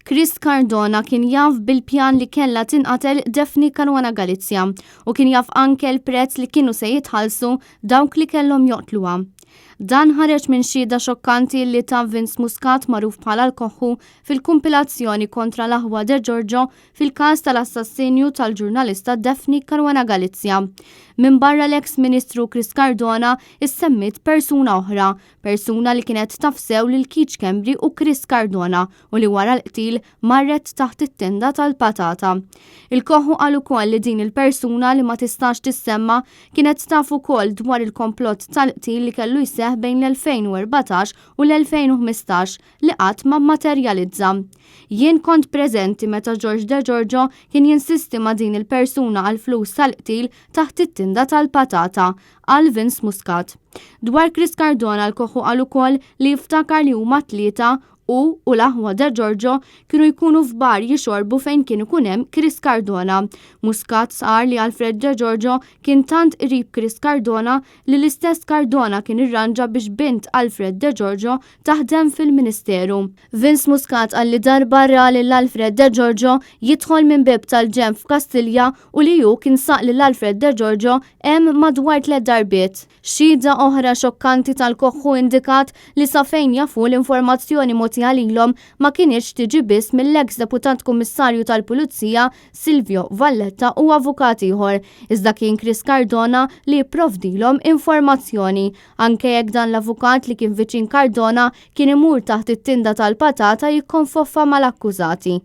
Chris Cardona kien jaf bil-pjan li kellha tinqatel Daphne Caruana Galizia u kien jaf anke l-prezz li kienu se jitħallsu dawk li kellhom joqtluha. Dan ħareġ minn xhieda xokkanti li ta Vince Muscat magħruf bħala l-Koħħu fil-kumpilazzjoni kontra l-aħwa De Giorgio fil-każ tal-assassinju tal-ġurnalista Daphne Caruana Galizia. Minbarra l-eks Ministru Chris Cardona issemmiet persuna oħra, persuna li kienet taf sew lil Keith Schembri u Chris Cardona u li wara l-qtil marret taħt it-tenda tal-patata. Il-Koħħu qal ukoll li din il-persuna li ma tistax tissemma kienet taf ukoll dwar il-komplott tal-qtil li kellu jseħħ bejn l-2014 u l-2015 li qatt ma mmaterjalizza. Jien kont preżenti meta George De Giorgio kien jinsisti ma' din il-persuna għall-flus tal-qtil taħt it-tinda tal-patata, qal Vince Muscat. Dwar Chris Cardona l-Koħħu qal ukoll li jiftakar li huma t-tlieta Hu u l-aħwa De Giorgio kienu jkunu f'bar jixorbu fejn kien ikun hemm Chris Cardona. Muscat stqarr li Alfred De Giorgio kien tant qrib Chris Cardona li l-istess Cardona kien irranġa biex bint Alfred De Giorgio taħdem fil-Ministeru. Vince Muscat qal li darba ra lil Alfred De Giorgio jidħol minn bieb tal-ġenb f'Kastilja u li hu kien saq lil Alfred De Giorgio hemm madwar tlett darbiet. Xhieda oħra xokkanti tal-Koħħu indikat li sa fejn jafu l-informazzjoni mogħtija lilhom ma kinitx tiġi biss mill-eks Deputat Kummissarju tal Pulizija Silvio Valletta u avukat ieħor, iżda kien Chris Cardona li jipprovdilhom informazzjoni, anke jekk dan l-avukat li kien viċin Cardona kien imur taħt it-tinda tal-patata jikkonfoffa mal-akkużati.